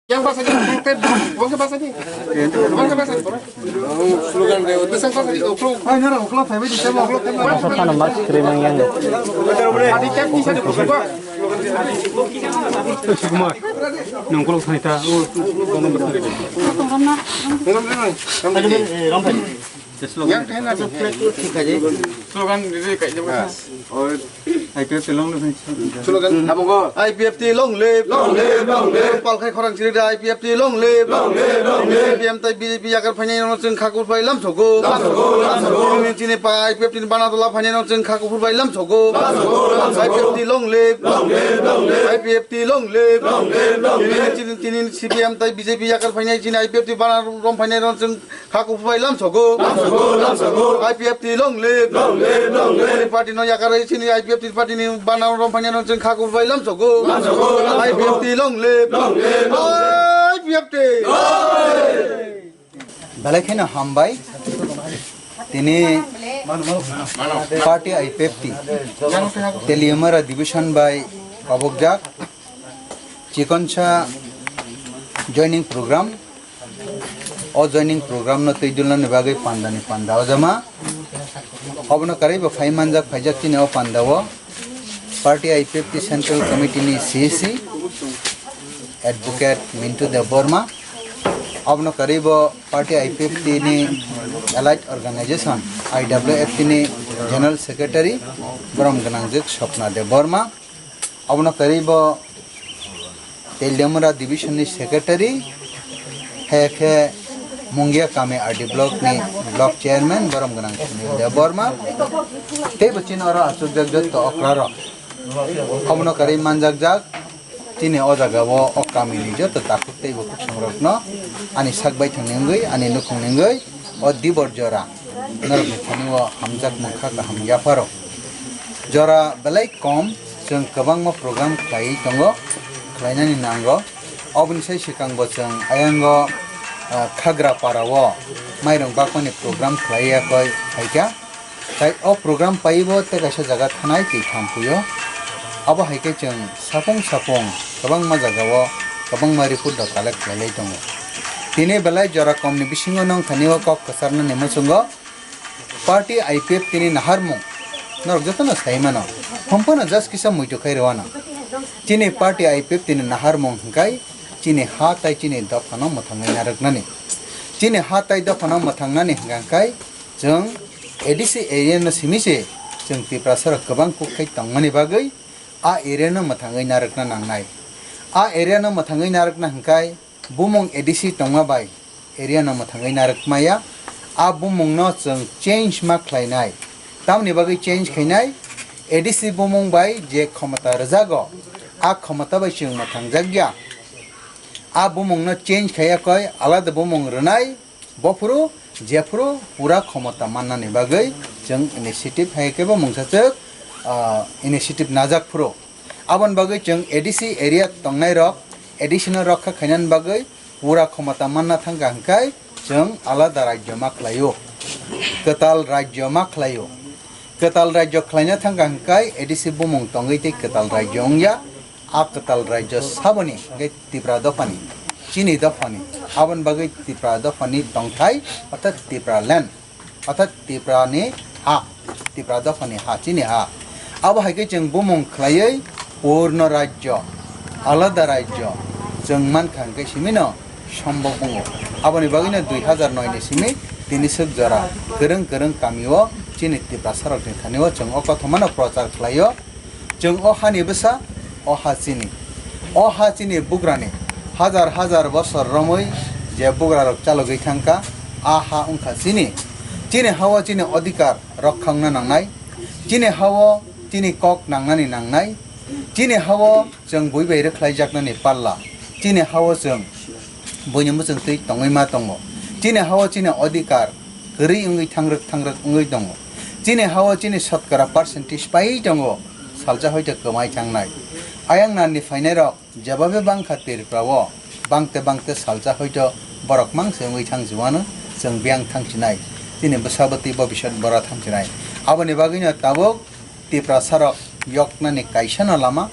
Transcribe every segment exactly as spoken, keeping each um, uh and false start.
Yang bahasa di, bangke bahasa di. Bangke bahasa di. Slogan de, bisa bahasa di, uklok. Hai, nara uklok, phai bai di, uklok. Masa phano mas kri mang yang. Adi cak ni sa di, uklok. Sukumar, nang uklok thani ta. Yang kena di. Slogan di, kayak. Slogan, namo go. I P F T long live. Long live, long live. Palkhai khorang chiri da I P F T long live. Long live, long live. I P M tai B J P yakar phainai no chwng kha kuphur bai lam sogo. Lam sogo, lam sogo. Chini, chini pa I P F T ni bana dola phainai no chwng kha kuphur bai lam sogo. Lam sogo, lam sogo. I P F T long live. Long live, long live. I P F T long live. Long live, long live. Chini, chini C P M tai B J P yakar phainai chini I P F T bana rom phainai no chwng Kha kuphur bai lam sogo. Lam sogo, lam sogo. I P F T long live. Long live, long live. Party no yakarwi chini I P F T party ni bana rom phanya no chwng kha kuphur bai lam sogo. Lam sogo, lam sogo. I P F T long live. Long live, long live. I P F T. Long live. Belai kheno hambai. Tini party I P F T Teliamura division bai kobokjak chikonsa joining program. O joining program no twi dulnani bagwi pandani panda ojama. Obono karwi bo phai manjak, phaijak chini o panda o party I P F T Central Committee ni C E C Advocate Mintu Debbarma. Obono karwi bo party I P F T ni allied organization I W F T ni General Secretary borom gwnangjak Swapna Debbarma. Obono karwi bo Teliamura division ni secretary, hai khe Mungia kami R D block ni block chairman borom gwnang Sunil Debbarma. Tei bo chini oro achukjak jotto okra rok. Obono karwi manjakjak chini o jaga o, o kami ni jotto takhuk tei bukhuk song rok no ani sak baithang ni wngwi, ani nukhung ni wngwi o dibor jora norok ni thani o hamjak mangkha kaham yapharo. Jora belai kom, chwng kwbangma program khlaiwi tongo, khlainani nango. Oboni sai swkang bo chwng ayango, ah, Khagra para o mairung bakmani program khlaiya koi phaikha. Tai o program paibo tei kaisa jaga thanai twi thampuio. Abo hai khe chwng sapung sapung kwbangma jaga o kwbangma report rok collect khlailai tongo. Tini belai jora kom ni bisingo nong thani o kok kwcharnani muchungo. Party I P F T ni naharmung norok jotono sai mano. Hum phano just kisa muitu khai rwano. Chini party I P F T ni naharmung hwnkhe chini ha tai chini dophano mwthangwi narwknani. Chini ha tai dophano mwthangnani hwnkha hwnkhe chwng A D C area no simi se chwng Tiprasa rok kwbang kuk khai tongmani bagwi a area no mwthangwi narwkna nangnai. A area no mwthangwi narwkna hwnkhe bumung A D C tongma bai area no mwthangwi narwk maya. A bumung no chwng change ma khlainai. Tamoni bagwi change khainai? A D C bumung bai je khomota rwjago, a khomota bai chwng mwthangjakya. A bumung no change khaiya koi alada bumung rwnai. Bophuru jephuru pura khomota mannani bagwi chwng initiative hai khe bo mungsachwk, ah, initiative najak phuru. Aboni bagwi chwng A D C area tongnai rok, A D C no rokha khainani bagwi pura khomota manna thangkha hwnkhe chwng alada rajyo ma khlaio, kwtal rajyo ma khlaio. Kwtal rajyo khlaina thangkha hwnkhe A D C bumung tongwi tei kwtal rajyo wngya. A kwtal rajyo saboni hwnkhe Tipra dophani, chini dophani, aboni bagwi Tipra dophani tongthai, orthat Tipra land. Orthat Tipra ni ha, Tipra dopha ni ha, chini ha. Abo hai khe chwng bumung khlaiwi purno rajyo, alada rajyo chwng mankha hwnkhe simi no sombok wngo. Aboni bagwi no dui hazar noi ni simi tini swk jora kwrwng kwrwng kami o chini Tiprasa rok ni thani o chwng o kothoma no prochar khlai o. Chwng o hani bwsa, o ha chini. O ha chini bugrani, hajar hajar bosor romwi je bugrarok chalogwi thangkha, a ha wngkha chini. Chini ha-o chini odhikar rokha wngna nangnai. Chini ha-o chini kok nangnani nangnai. Chini ha-o chwng bui bai rwkhlaijaknani palla. Chini ha-o chwng buini mwchwng twi tongwi ma tongo. Chini ha-o chini odhikar kwrwi wngwi thangrwk thangrwk wngwi tongo. Chini ha-o chini sotkora percentage paiwi tongo, salsa hoito kwmai thangnai. Ayang nanni phainairok jebabe bangkha Tripura-o, bangte bangte salsa hoito borok mangse wngwi thangsiwano, chwng biyang thangsinai. Chini bwsabo tei bobisot bora thangsinai. Aboni bagwino tabuk Tiprasarok yoknani kaisano lama,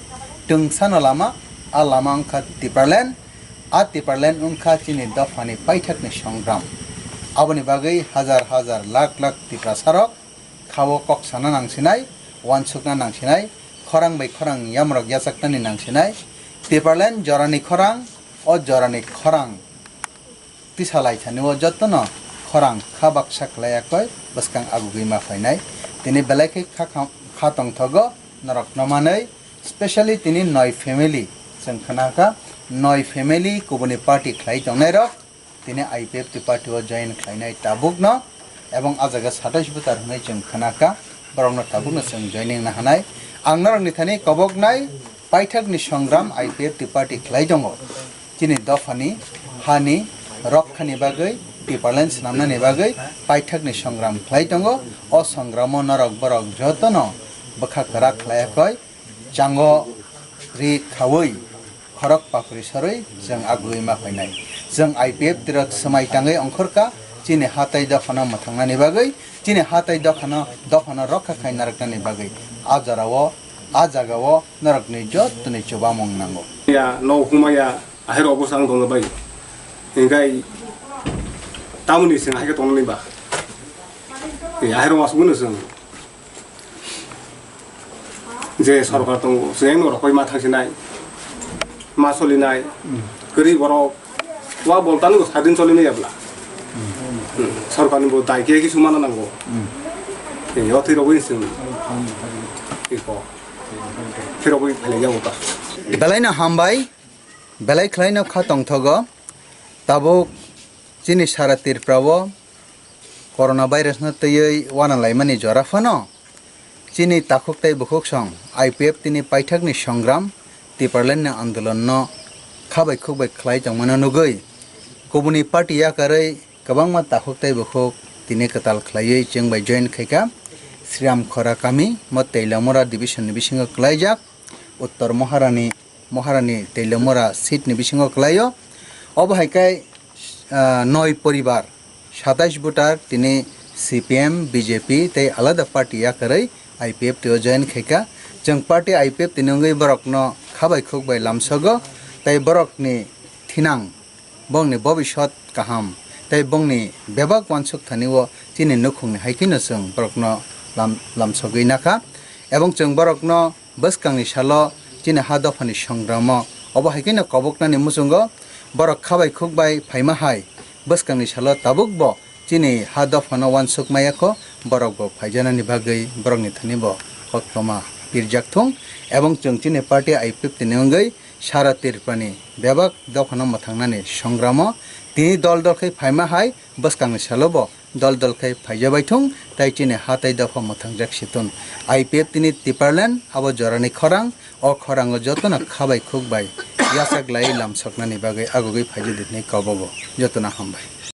twngsano lama, a lama wngkha Tipraland. A Tipraland wngkha chini dophani paithakni songram. Aboni bagwi hajar hajar lakh lakh Tiprasarok khao kok sana nangsinai, uansukna nangsinai, khorang bai khorang yamrok yachaknani nangsinai. Tipraland jorani khorang, o jorani khorang tisa lai thani o jotono khorang kha baksa khlai yakoi bwskang agugwi ma phainai. Tini belai khe kha, kha, kha tongthogo norokno manwi, specially tini noi family chwng khna kha, noi family kubuni party khlai tongnairok tini I P F T party o join khlainai tabukno, ebong a jaga satais voter hwnwi chwng khna kha, borokno tabukno chwng joining na hanai. Ang norokni thani koboknai paithakni songram I P F T party khlai tongo. Chini dophani hani rokkhani bagwi, Tipraland swnamnani bagwi paithakni songram khlai tongo. O songramo norok borok jotono bwkha kwrak khlai yakoi, chango ri khaui, khorok papri sorwi chwng agugwi ma phainai. Chwng I P F T rok swmai tangwi ongkhorkha chini ha tei dophano mwthangnani bagwi, chini ha tei dophano, dophano rokha khai narwknani bagwi. A jorao, a jagao norokni jottoni chubamung nango. Ya, no huma ya, ahero obo sang tongna bai. Hinkhe tamoni sing ahai khe tongnani ba. Ahero asugno sing. Je sorkar tongo, chwng rokoi ma thangsinai, ma solinai, kwrwi borok, wa boltani bo sadin solinai abla. Hmm, sorkarni bo dai khe kisu mana nango. Hmm, o thwi rogwi chwng. Iko. Thwi rogwi phelai yago ta. Belai no hambai, belai khlai no kha tongthogo. Tabuk chini sara Tripura o Corona virus no twiwi uana laimani jora phano chini takhuk tei bukhuk song I P F T ni paithakni songram, Tipraland ni andolon no kha bai khuk bai khlai tongmano nugwi kubuni party yakarwi kwbangma takhuk tei bukhuk tini kwtal khlaiwi chwng bai join khaikha. Sriram Khora kami mo Teilamura division ni bisingo kwlaijak, Uttor Maharani Maharani Teilamura seat ni bisingo kwlaio. Obo hai khe, ah, noi poribar, satais voter tini C P M, B J P tei alada party yakarwi I P F T o join khaikha. Chwng party I P F T ni wngwi borokno kha bai khuk bai lamsogo tei borokni thinang, bongni bobiswt kaham tei bongni bebak uansuk thani o chini nukhungni hai kheno chwng borokno lam-, lamsogwi nakha. Ebong chwng borokno bwskangni salo chini ha dophani songramo obo hai kheno koboknani muchungo borok kha bai khuk bai phaima hai bwskangni salo tabukbo chini ha dophano uansuk maya kho, borokbo phaijanani bagwi borokni thani bo koktwma pirjak thung. Ebong chwng chini party I P F T ni wngwi sara Tripurani bebak dophano mwthangnani songramo tini dol dol khe phaima hai bwskangni salobo dol dol khe phaijabai thung, tei chini ha tei dopha mwthangjak si thung. I P F T ni Tipraland abo jorani khorang, o khorango jotono kha bai khuk bai yachak lai lamsoknani bagwi agugwi phaijadi hinwi kobogo. Jotono hambai.